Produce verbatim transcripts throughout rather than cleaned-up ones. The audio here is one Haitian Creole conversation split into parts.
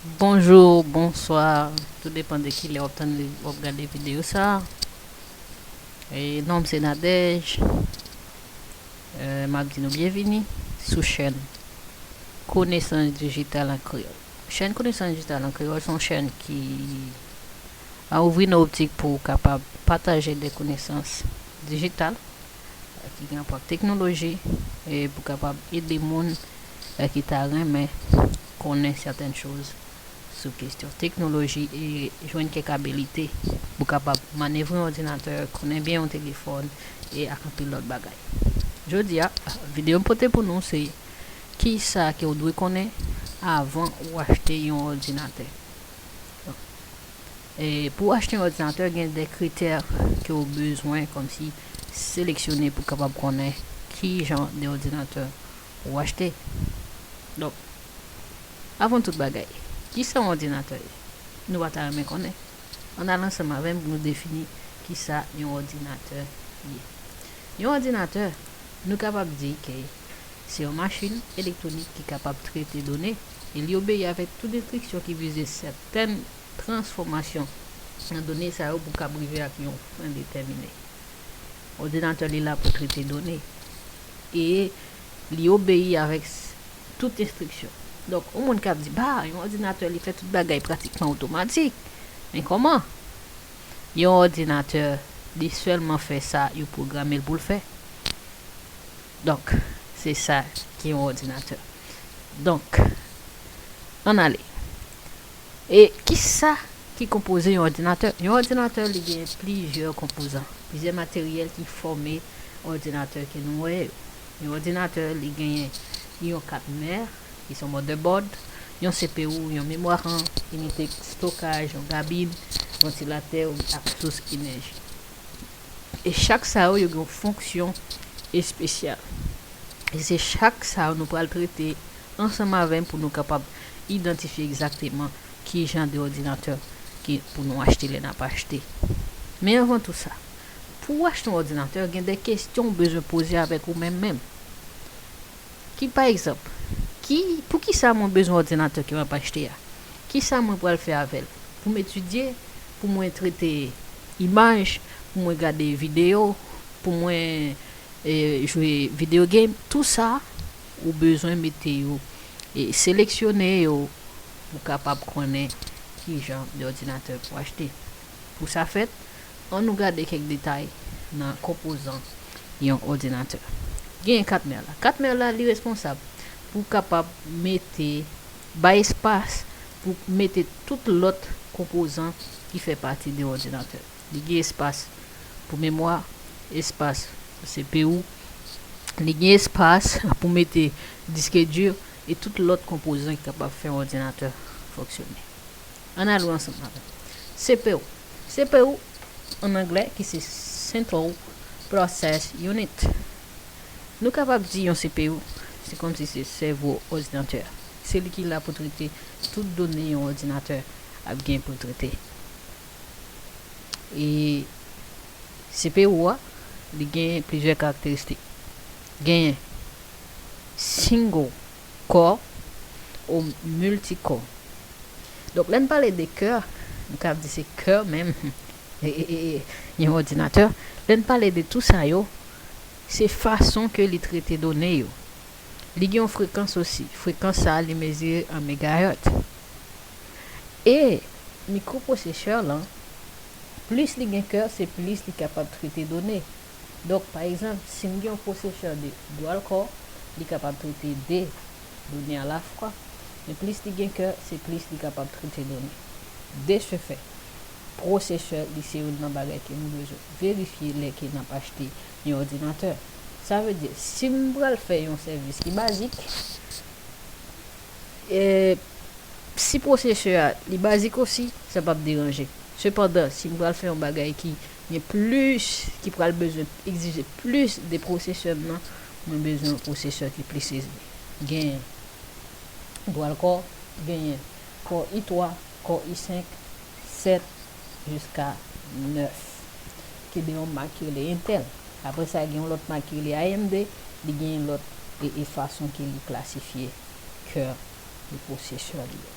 Bonjou, bonswa, tou depann de kilè w ap tande, w ap gade videyo sa. E non m se Nadège. E, m ap di nou byenvini sou chèn Konesans Dijital an Kreyòl. Chèn Konesans Dijital an Kreyòl se yon chèn ki a ouvri nou optik pou w kapab pataje de konesans dijital ki gen rapò ak teknoloji e pou kapab ede moun ki ta renmen konnen sètèn choz sou kesyon teknoloji e jwenn kèk abilite pou kapab manevre yon òdinatè, konnen byen yon telefòn e ak anpil lòt bagay. Jodi a, videyo m pote pou nou se kisa ke w dwe konnen avan ou achte yon òdinatè. E pou w achte yon òdinatè, gen de kritè ke w bezwen kòmsi seleksyone pou kapab konnen ki jan de òdinatè ou achte. Donk, avan tout bagay, kisa yon òdinatè ye? Nou pa ta renmen konnen? Ann al ansanm avè m pou nou defini kisa yon òdinatè ye. Yon òdinatè, nou kapab di ke se yon machin elektwonik ki kapab trete done e li obeyi avèk tout enstriksyon ki vize sètèn transfòmasyon nan done sa yo pou kab rive ak yon fen detèmine. Òdinatè li la pou trete done e li obeyi avèk s- tout enstriksyon. Donk, yon moun k ap di, ba, yon òdinatè li fè tout bagay pratikman otomatik. Men kòman? Yon òdinatè, li sèlman fè sa yo pwograme l pou l fè. Donk, se sa ki yon òdinatè. Donk, ann ale. E kisa ki konpoze yon òdinatè? Yon òdinatè, li gen plizyè konpozan, plizyè materyèl ki fòme òdinatè ke nou wè yo. Yon òdinatè, li genyen yon kat mè, ki se yon motherboard, yon C P U, yon memwa RAM, inite stokaj, yon kabin, vantilatè ak sous enèji. E chak sa yo, yo gen yon fonksyon espesyal. E se chak sa yo nou pral trete ansanm avè m pou nou kapab idantifye egzakteman ki jan de òdinatè ki pou nou achte lè n ap achte. Men anvan tou sa, pou w achte yon òdinatè, gen de kesyon w bezwen poze avèk ou menm menm. Ki, pa egzanp, ki, poukisa mwen bezwen òdinatè ke m ap achte a? Kisa mwen pral fè avè l? Pou m etidye, pou mwen trete imaj, pou mwen gade videyo, pou mwen e, jwe video game, tou sa, ou bezwen mete yo e seleksyone yo pou kapab konnen ki jan de òdinatè pou achte. Pou sa fèt, ann nou gade kèk detay nan konpozan yon òdinatè. Genyen kat mè la. Kat mè la, li responsab pou kapab mete, bay espas pou mete tout lòt konpozan ki fè pati de òdinatè. Li gen espas pou memwa, espas pou C P U, li gen espas pou mete disk di e tout lòt konpozan ki kapab fè yon òdinatè fonksyone. Ann al ansanm avè m. C P U. C P U, an anglè, ki se Central Process Unit. Nou kapab di yon C P U, se kòmsi se sèvo òdinatè a. Se li ki la pou trete tout done yon òdinatè ap gen pou l trete. E C P U a, li gen plizyè karakteristik. Genyen single core ou multi core. Donk, lè n pale de kè, nou ka di se kè menm, e, e, e, e, yon òdinatè. Lè n pale de tou sa yo, se fason ke li trete done yo. Li gen yon frekans osi. Frekans sa a, li mezire an megahertz. E mikwoprosesè lan, plis li gen kè, se plis li kapab trete done. Donk, pa egzanp, si m gen yon pwosesè de dual core, li kapab trete de done alafwa. Men plis li gen kè, se plis li kapab trete done. De ce fait, pwosesè, li se youn nan bagay ke nou bezwen verifye lè ke n ap achte yon òdinatè. Sa vle di, si m pral fè yon sèvis ki bazik, e, si pwosesè a, li bazik osi, sa p ap deranje. Sepandan, si m pral fè yon bagay ki gen plis, ki pral bezwen egzije plis de pwosesè m nan, mwen bezwen yon pwosesè ki plis elve. Genyen dual core, genyen core i twa, core i senk, sèt, jiska nèf, ki de yon mak ki rele Intel. Apre sa, gen yon lòt mak ki rele A M D, li gen lòt e, e fason ke li klasifye kè de pwosesè li yo.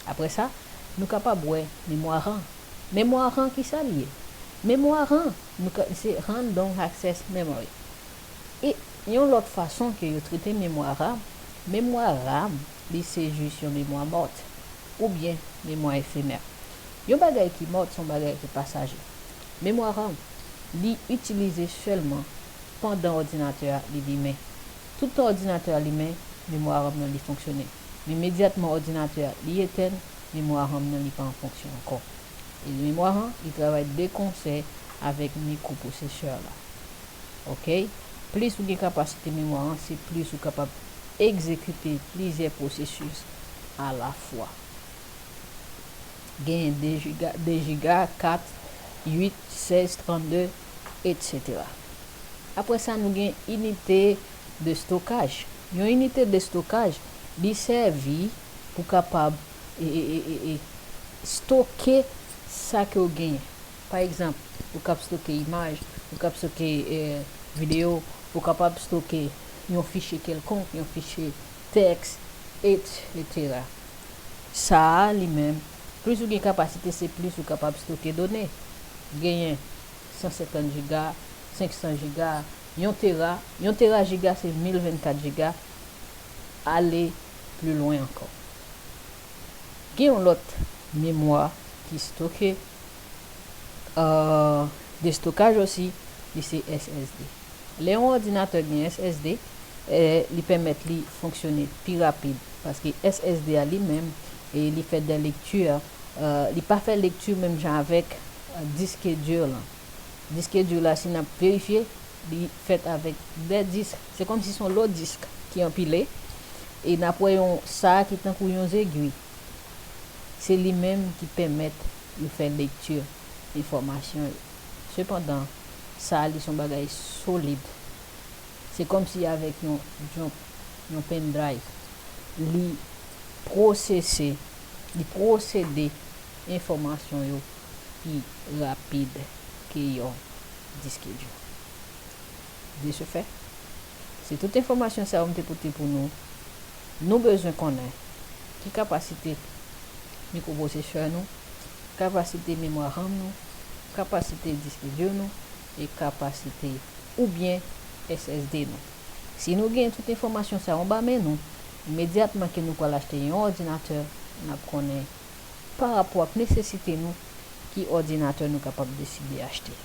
Apre sa, nou kapab wè memwa RAM. Memwa RAM, ki sa li ye? Memwa RAM, nou ka, se random access memory. E yon lòt fason ke yo trete memwa RAM, memwa RAM, li se jis yon memwa mòt, oubyen memwa efemè. Yon bagay ki mòt se yon bagay ki pasaje. Memwa RAM, li itilize sèlman pandan òdinatè a li limen. Toutan òdinatè a limen, memwa RAM nan li fonksyone. Men imedyatman òdinatè a li etèn, memwa RAM nan li pa an fonksyon ankò. E memwa RAM, li travay de konsè avèk mikropwosesè la. Oke? Plis ou gen kapasite memwa RAM, se plis ou kapab egzekite plizyè pwosesis alafwa. Genyen de jiga, de jiga, kat, uit, sèz, trannde, etsetera. Apre sa, nou gen inite de stokaj. Yon inite de stokaj, li sèvi pou kapab e, e, e, e, e, stoke sa ke w genyen. Pa egzanp, ou kab stoke imaj, ou kab stoke e, videyo, ou kapab stoke yon fichye kèlkonk, yon fichye tèks, etsetera. Sa a, li menm, plis ou gen kapasite, se plis ou kapab stoke done. Genyen san senkant jiga, senk san jiga, yon tera. Yon tera jiga, se mil vennkat jiga. Ale pli lwen ankò. Gen yon lòt memwa ki stoke, euh, de stokaj osi, li se S S D. Lè yon òdinatè gen S S D, eh, li pèmèt li fonksyone pi rapid, paske S S D a li menm, e li fè de lekti, eh, li pa fè lekti menm jan avèk, eh, diske di lan. Diske di la, si n ap verifye, li fèt avèk de disk. Se kòmsi se yon lòt disk ki anpile, e n ap wè yon sa ki tankou yon zegwi. Se li menm ki pèmèt yo fè lekti enfòmasyon yo. Sepandan, sa a li se yon bagay solid. Se kòmsi avèk yon jump, yon pendrive, li pwosese, li pwosede enfòmasyon yo pi rapid ke yon diske di. De ce fait, se tout enfòmasyon sa yo m te pote pou nou. Nou bezwen konnen ki kapasite mikropwosesè nou, kapasite memwa RAM nou, kapasite diske di nou, e kapasite oubyen S S D nou. Si nou gen tout enfòmasyon sa yo anba men nou, imedyatman ke nou pral achte yon òdinatè, n ap konnen pa rapò ak nesesite nou ki òdinatè nou kapab deside achte.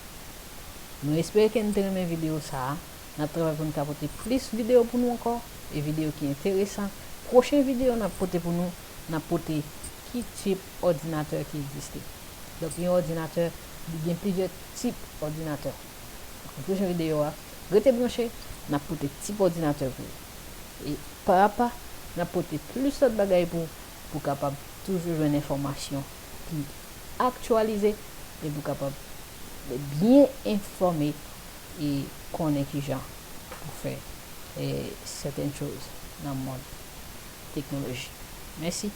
Nou espere ke n te renmen videyo sa a. N ap travay pou n ka pote plis videyo pou nou ankò, e videyo ki enteresan. Pwochen videyo n ap pote pou nou, n ap pote ki tip òdinatè ki egziste. Donk, yon òdinatè, li gen plizyè tip òdinatè. Nan pwochen videyo a, rete branche, n ap pote tip òdinatè pou ou. E pa apa, n ap pote plis lòt bagay pou ou, pou w kapab toujou jwenn enfòmasyon ki aktyalize, e pou w kapab byen enfòme e konnen kijan pou fè, e, sètèn choz nan mond teknoloji. Mèsi.